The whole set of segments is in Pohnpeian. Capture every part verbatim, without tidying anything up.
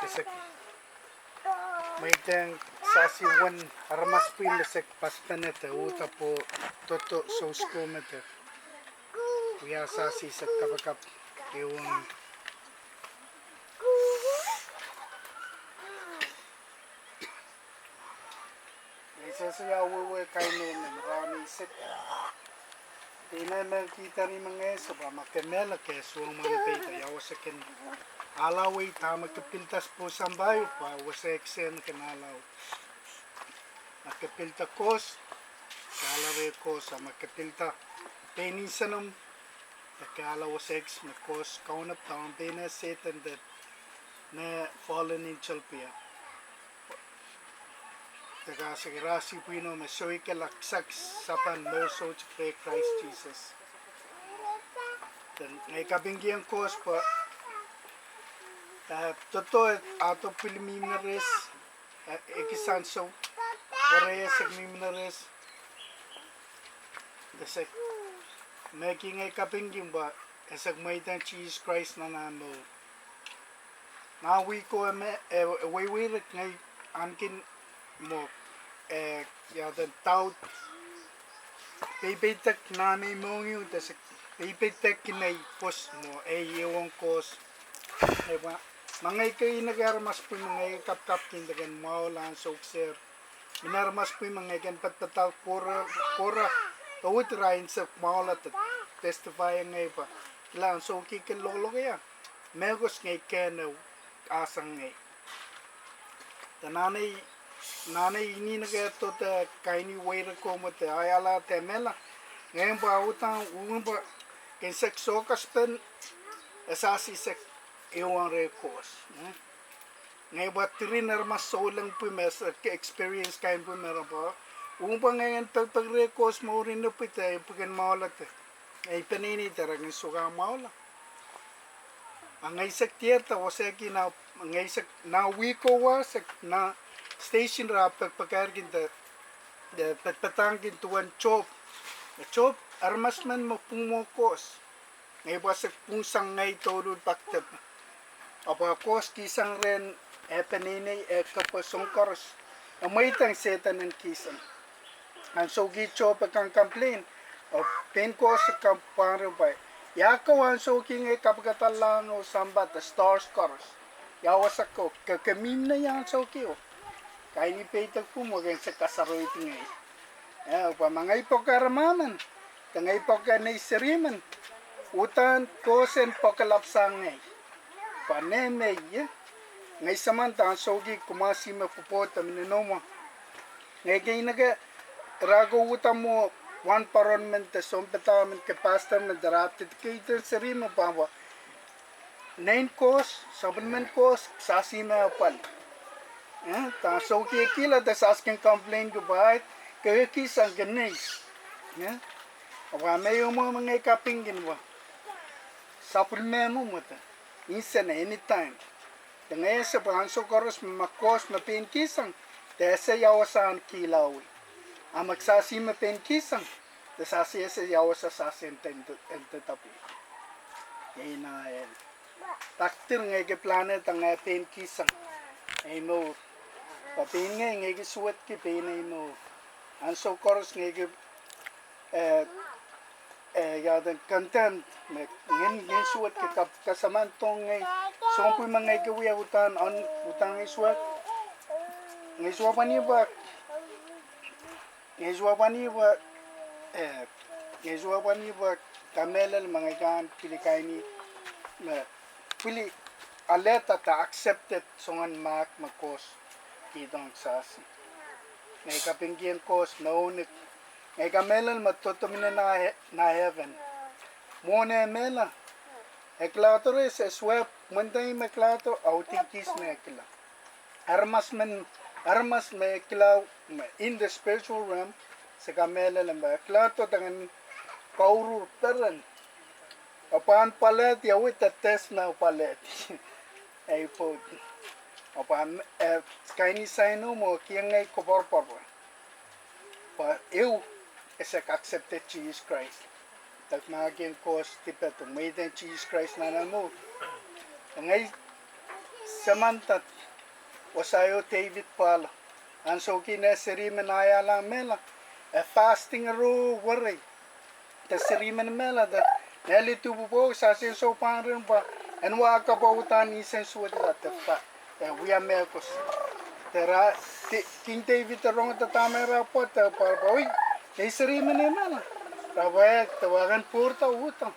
Sek, mweidehng sasi wen aramas pwihn me sek paspenete uhda pwe doadoahk sousko mete. Wia sasi sek kapakap ewen. Ei sehse ia wehwe kaimwiseklahn sek. Dene me kihda ni mengei sehse pwe ma ke mehla ke sohte mwahnepei da ia wasa kin alawei dahme ke pilda spo sampah pwe wasa ekis en kin alaw. Ma ke pilda koaros, ke ala reh koaros, a ma ke pilda pein nsenomw, ke ala wasa ekis me koaros kaunop down pein eh Sehdan de ne fallen angel pia. Deka sehse rasi pwihno me soikala kisakis sapan mour soutuk reh Krais Sises. Den ngehi kapingkihong koaros pwe, eh, doadoahk ahdo pil mihmi rehs, eh, ekis ansou, pwe reh sek mihmi rehs. De sek, me ki ngehi kapingki pwe, e sek mweidehng Sises Krais nan ah mour. Nan wihko me, eh, eh, weiwei rek ngehi ahneki mwo, eh, ia den daud. Peipeidek nan ei mohngiong de sek, peipeidek kin ei pwoson mwo, ei ewen koaros. Ei pwe, ma ngehi keinek aramas pwihn me ngehi kapkapki de ken mwahula ansou kiser. Mie aramas pwihn me ngehi ken padapadahk pwuroa, pwuroa, pwe uhd irail sek mwahula de testify ngehi pwe, kilang ansou ki kin lokolok ia. Mehkos ngehi kehn ehu, ah sang ngehi. De nan ei, nan ei inihnek doadoahk kaini weireko mwo de ai alehda mehla. Ngehi pwe uhdahn, uwen pwe, ken sek soh kaspen, e sasi sek ewen reh koaros. Hmm? Ngehi pwe diren aramas souleng pwihn me sek experience kain pwihn me rapwa. Uwen pwe ngehi en pekpek reh koaros mour en ipwidi, ipwidi ken mwahula de. Ei peneinei de re kin sohte kak mwahula. A ngehi sek diarada wasa ki na, ngehi sek na wihko wa sek na station ra pekpekairki de, de padapadahngki duwen Sohp. Sohp, aramas men me pwung mwo koaros. Ngehi pwe sek pwung sang ngehi douluhl pak depe. Ahpw koaros kihsang rehn, eh, peneinei, eh, kepwe soang koaros. E mweidehng Sehdan en kihsang. Ansou ki Sohp e kang complain, oh pein koaros e kang pwangre pwe, ia ko ansou ki ngehi kapikada lahng oh sampah de stars koaros. Ia wasa ko, ke, ke mihmi ie ansou ki o. Kaini peidek pwung mwo ken sek kasarohdi ngehi. Eh, pwe ma ngehi poake aramas men, de ngehi poake nei seri men, uhdahn koaros en poake lapsang ngehi. Pwe ne me ie, ngehi samanda ansou ki kumasi me pwopwoud de mie noumw. Ngehi keinek ira ko uhda mwo wahnpoaron men de sounpadahk men de pastor men de ra dedicate seri me pahn pwe nein koaros, sapwellimen koaros, sasi me apwal. Eh, de ansou ki e kihla de sasi kin complain ke pwe, ke kihsang ke nei. Eh, ahpw me ieu mwo me ngehi kapingki pwe, sapwellime mwo mwo de, nsen anytime. De ngehi ese pwe ansou koaros me ma koaros me pein kihsang, de ese ia wasa en kihlawei. A ma sasi me pein kihsang, de sasi ese ia wasa sasi en te, en te, en tetapi. Ei na en. Pak dir ngehi ke pilahn de ngehi pein kihsang ei mour. Pwe pein ngehi, ngehi ke suwedki pein ei mour. Ansou koaros ngehi ke, eh, eh, ia den content, me ngehn, ngehn suwed ke kap, kasamanda ngehi. Soahng pwihn me ngehi ke wia uhdahn, an, uhdahn ngehi suwed. Ngehi suwed pahn ih pwe, ngehi suwed pahn ih pwe, eh, ngehi suwed pahn ih pwe kamehlel me ngehi kan pil kaini, me pil alehda de accepted soangen mahk me koaros kihdohng sasi. Ngehi kapingkihong koaros me onek. Ngehi kamehlel me doadoahk mine na, na heaven. Mwohn e mehla. E kilahdo reh se swep, mwein dahme e kilahdo, audihkis me e kila. Aramas men, aramas me e kila, me in the spiritual realm, se kamehlele me e kilahdo dengan kauruhr peren. E pahn pwalehdi, e wia de test me pwalehdi. Ei pwoud. E pahn, eh, kaini saino mwo kihong ngehi koapworopwor. Pwe ehu e sek accepted Jesus Christ. Dak mahkihong koaros dipe de mweidehng Jesus Christ nan ah mour. Ngehi samanda Osaio David Pahlo. Ansou kei ne seri men ahiala mehla, e fasting ero werei. De seri men mehla de, neli duhpwupwohk sasien soupahn ren pwa, en wahkapwa uhdahn insensuwedla de fa, e wia mehkos. De ra, King David e rongada dahme ra pwoat de pahn pwa, oi, nei seri men mehla. Ra pwehk de wahken pwurda uhdo.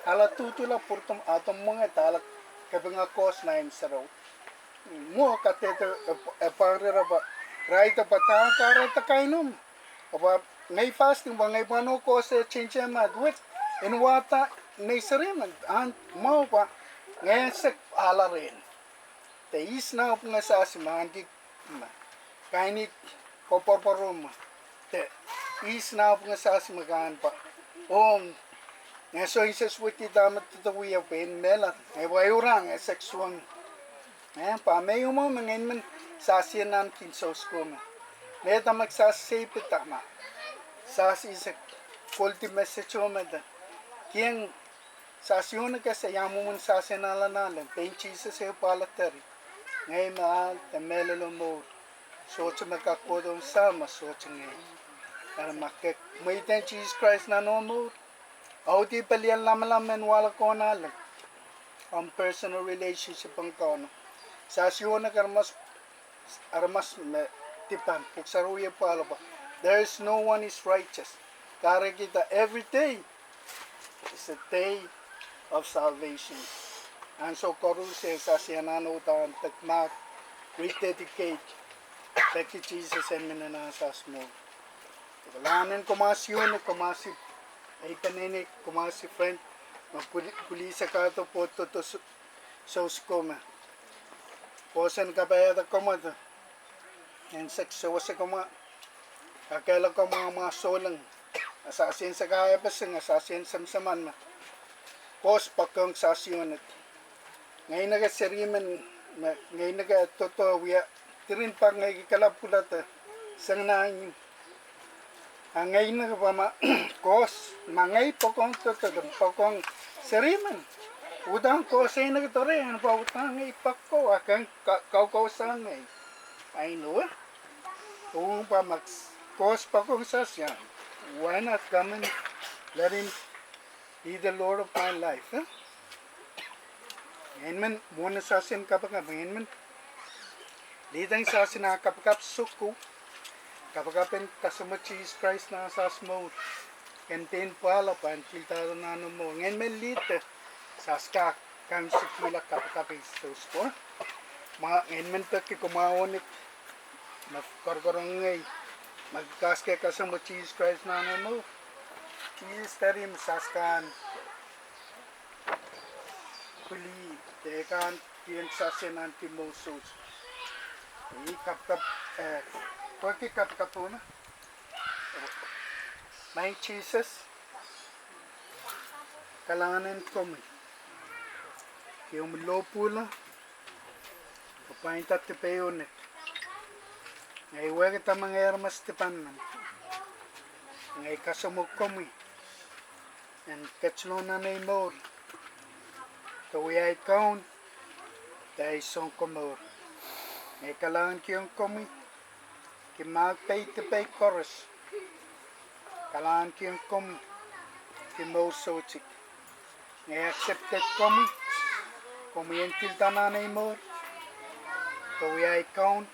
Ala duduhla pwurda, ahdo mwenge de ala kapinga koaros nan imw sarawi. Mwo kadehde, e pahn rerapa, raida pwa dahme kahrehda kain omw. Pwa ngehi fasting pwa ngehi pwano koaros e change mad wet, en wahda nei seri men, ahn mwahu pwa, ngehi sehk ala rehn. De ihs nanpwungen sasi me ahneki me kainihk koapworopwor omw. De ihs nanpwungen sasi me kahnpa. Ong, ngehi soh insensuwedki dahme doadoahk wia pwe en mehla, ngehi pwa ehu rahn ngehi sehk suweng. Eh, pwa me iumwo me ngehi men sasi nan kin sousko me. Mehta me sasi sei pidama. Sasi se koldi message omw de. Kiheng sasi ong ke se ia mwomwen sasi en ala nan leng, pein Sises ehu pahla teri. Ngehi me ahl de mehlel oh mour. Sohte me kak kohdo, Sahm me sohte ngehi. Eri ma ke mweidehng Sises Krais nan omw mour, audi pelien lamalam en wahla ko nan leng. Omw personal relationship ong Kauno. Sasi ong ke aramas, aramas me dipan, pwuhk sarawi e pahla pwa, there is no one is righteous. Kahrehkihda every day is a day of salvation. Ansou koaros e sasi anahne uhdahn pekmahk, rededicate, peki Sises en mihmi nan sasi mour. Kalahngan en komw asi, ong komw asi, ei peneinei, komw asi friend, me pwili, pwilihsang kahdo pwohdo sou, sousko me. Koaros en kapaiada komw de, en sehk sewese komw, kakehla komw, mwahu souleng, a sasi en sehk ah epeseng, a sasi en semseman me. Koaros poakohng sasi ong ke. Ngehi neke seri men, me ngehi neke doadoahk wia, diren pak ngehi kalapw pwulada, seng nan imw. A ngehi neke pwa ma, koaros, ma ngehi poakohng doadoahk, poakohng seri men. Uhdahn koaros ei neke doare, en pwa uhdahn ngehi poakohng, a ken ka, kaukausa ngehi. Ahi no, eh? Ong pwa ma koaros poakohng sasi, why not come and let him be the Lord of my life, eh? Ngehi men mwohn sasi en kapakap, ngehi men leading sasi nan kapakap souko, kapakap en kasamwo Sises Krais nan sasi mour. Ken dein pwahla pwahn kihda nan omw mour. Ngehi men lead, sasi kak kansikihla kapakap en sousko. Ma ngehi men peki komw ah ong ke, me korokorong ngehi, me ke kaske kasamwo Sises Krais nan omw mour. Sises teri me sasi kan pwili, de kan kiheng sasi nan kin mour soutik. Ih kapakap, eh, pwehki kapakap omw. Maing Sises, kalahngan en komwi. Komwi lohpwuhla, ke pwainda dipei ong ke. Ngehi wehkada me ngehi aramas dipan men. Ngehi kasamwo komwi en ketilong nan ei mour, de wia ei Kaun, de ei Sounkomour. Ngehi kalahngankihong komwi, ke mahk pein dipei koaros. Kalahngankihong komwi, ke mour soutik. Ngehi accept-e komwi, komwi en kilda nan ei mour, de wia ei Kaun,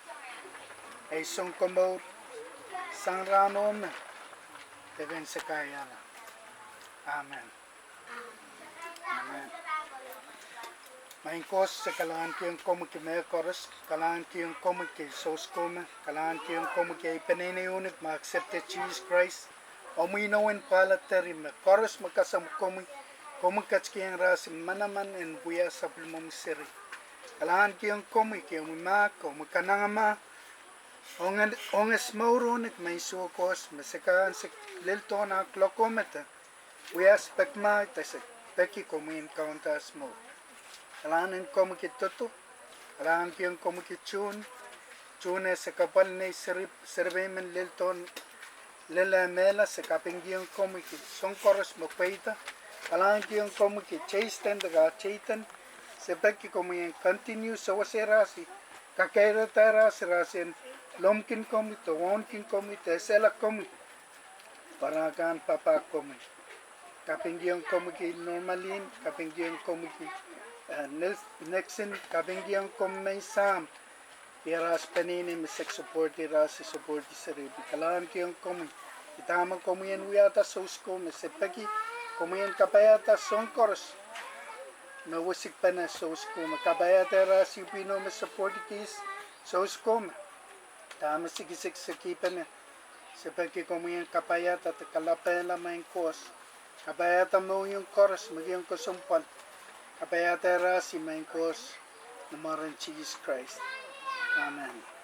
ei Sounkomour, sang rahn omw, de ken sakaiala. Amen. Amen. Maing Koht, se kalahngankihong komwi ke mehkoaros, kalahngankihong komwi ke sousko me, kalahngankihong komwi ke ei peneinei unik me accept-e Sises Krais. Omwi inowen pahla teri me koaros me kasamwo komwi, komwi ketikihong rahs en manaman en wia sapwellimomwi seri. Kalahngankihong komwi ke omwi mahk, omwi kanengamah, onge, onges mour ong ke me iso koaros me se kak, se lel tohn ah kuloak omw de wia se peki mahk de se peki komwi en kaunda se mour. Kalahngan en komwi ke doadoahk, kalahngankihong komwi ke tohn, tohn eh se kapwal nei seri, seripei men lel tohn, lel eh mehla, se kapingkihong komwi ke soahng koaros me pweida. Kalahngankihong komwi ke teisden de kateiden, se peki komwi en continue sewese rahs Kakeirada aramas, aramas en lomwkin komwi, de waunkin komwi, de esehla komwi. Pwe re kan papah komwi. Kapingkihong komwi ki Normaline, kapingkihong komwi ki, eh, Nel-, Nixon, kapingkihong komwi mehn Sahm. Ih aramas peneinei me se support, aramas se support seri, pwe kalahngan kihong komwi. Ih dahme komwi en wiahda sousko me se peki, komwi en kapaiada soahng koaros me wisikpene sousko me kapaiada aramas ipwino me support kihs sousko me dahme sikisik se kihpene. Se peki komwi en kapaiada de kalapehla maing Koht. Kapaiada mohngiong koaros me kihong kesempwal. Kapaiada aramas maing Koht. Ni mwaren Sises Krais. Amen.